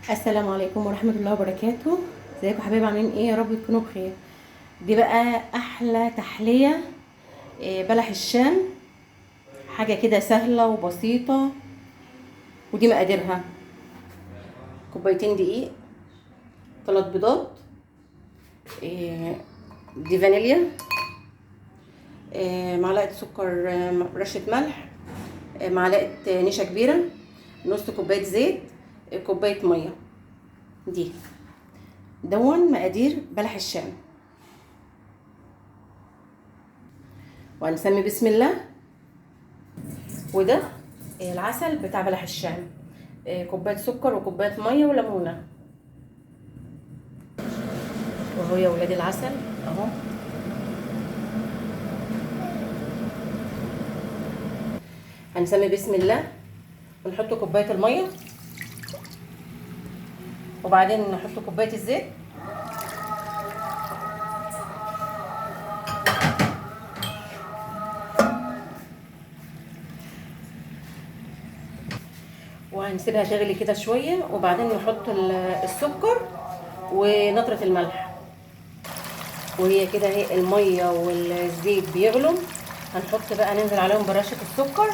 السلام عليكم ورحمة الله وبركاته. ازيكم يا حبايبي؟ عاملين ايه؟ يا رب تكونوا بخير. دي بقى احلى تحلية، بلح الشام، حاجة كده سهلة وبسيطة. ودي مقاديرها: كوبايتين دقيق، 3 بيضات، دي فانيليا، معلقة سكر، رشة ملح، معلقة نشا كبيرة، نص كوباية زيت، كوباية مية. دي دون مقادير بلح الشام. وهنسمي بسم الله. وده العسل بتاع بلح الشام، كوباية سكر وكوباية مية وليمونة. وهو يا ولاد العسل اهو. هنسمي بسم الله ونحط كوباية المية، وبعدين نحط كوباية الزيت، وهنسيبها تغلي كده شوية، وبعدين نحط السكر ونطرة الملح. وهي كده اهي المية والزيت بيغلوا، هنحط بقى، ننزل عليهم برشة السكر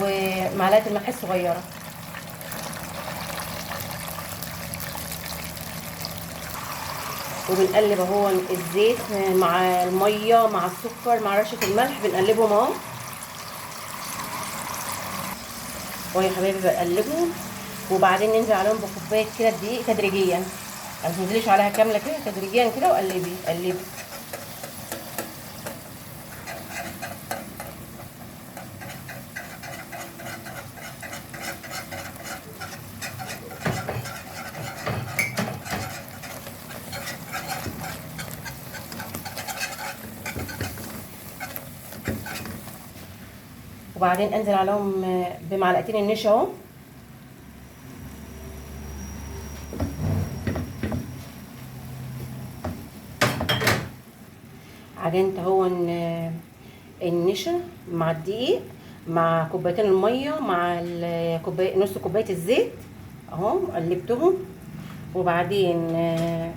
ومعلقة الملح الصغيرة. وبنقلب اهو الزيت مع المية مع السكر مع رشة الملح، بنقلبهم اهو. ويا حبايبي بقلبهم، وبعدين ننزل عليهم بكوبايه كده دقيق تدريجيا، ما تنزليش عليها كاملة كده، تدريجيا كده، وقلبي قلبي. وبعدين انزل عليهم بمعلقتين النشا اهو. عجنت اهو النشا مع الدقيق مع كوبايتين المية مع نص كوباية الزيت اهو، قلبتهم. وبعدين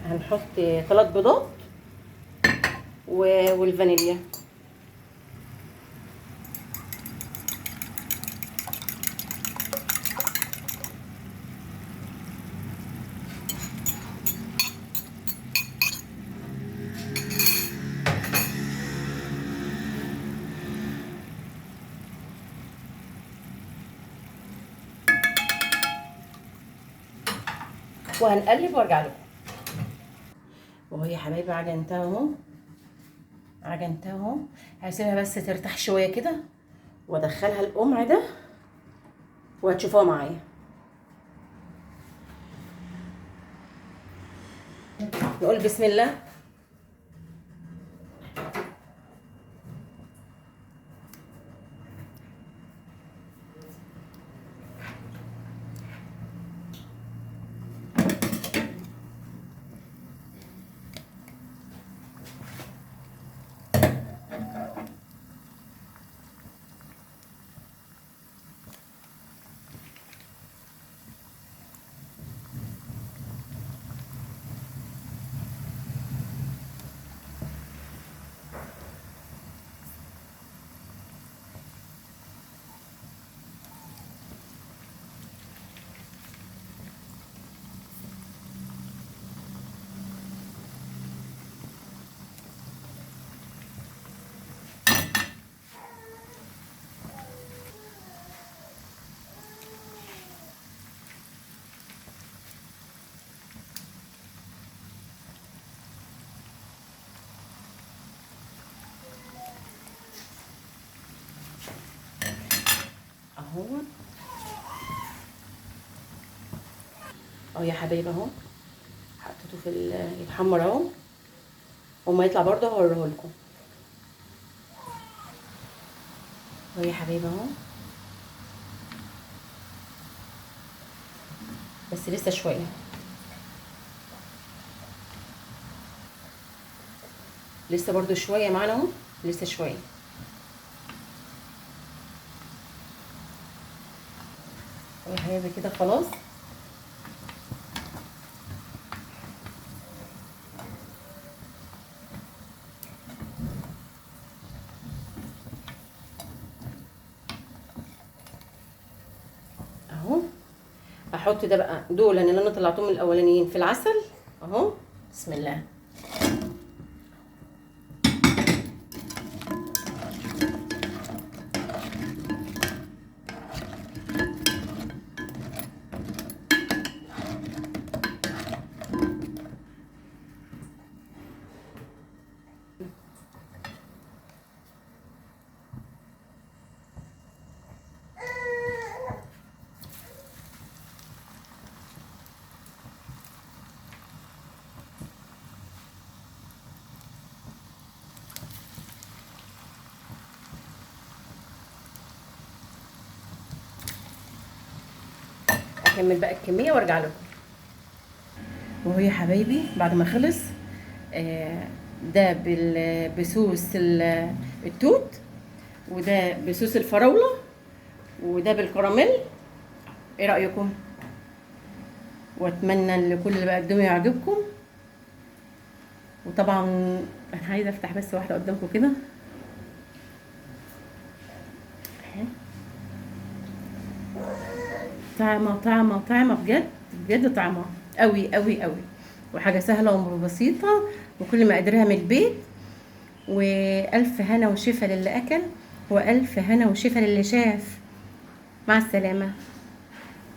هنحط 3 بيضات والفانيليا. وهنقلب وارجع لكم. وهي يا حبايبي عجنتها اهو، عجنتها اهو. هسيبها بس ترتاح شوية كده وادخلها القمع ده وهتشوفوها معايا. نقول بسم الله. اهو اهو يا حبايبي اهو، حطيته في يتحمر اهو، وما يطلع برده هوريه لكم. اهو يا حبايبي اهو، بس لسه شوية، لسه برده شوية معانا اهو، لسه شوية. وهذا كده خلاص. اهو هحط ده بقى، دول اللي انا طلعتهم الاولانيين في العسل اهو. بسم الله. اكمل بقى الكمية وارجع لكم. وهو يا حبايبي بعد ما خلص ده بصوص التوت، وده بصوص الفراوله، وده بالكراميل. ايه رايكم؟ واتمنى ان كل اللي بقدمه يعجبكم. وطبعا انا عايزه افتح بس واحدة قدامكم كده، طعمه طعمه طعمه بجد بجد، طعمه قوي قوي قوي، وحاجه سهلة وبسيطة وكل ما قدرها من البيت. والف هنا وشفا للي اكل، والف هنا وشفا للي شاف. مع السلامة.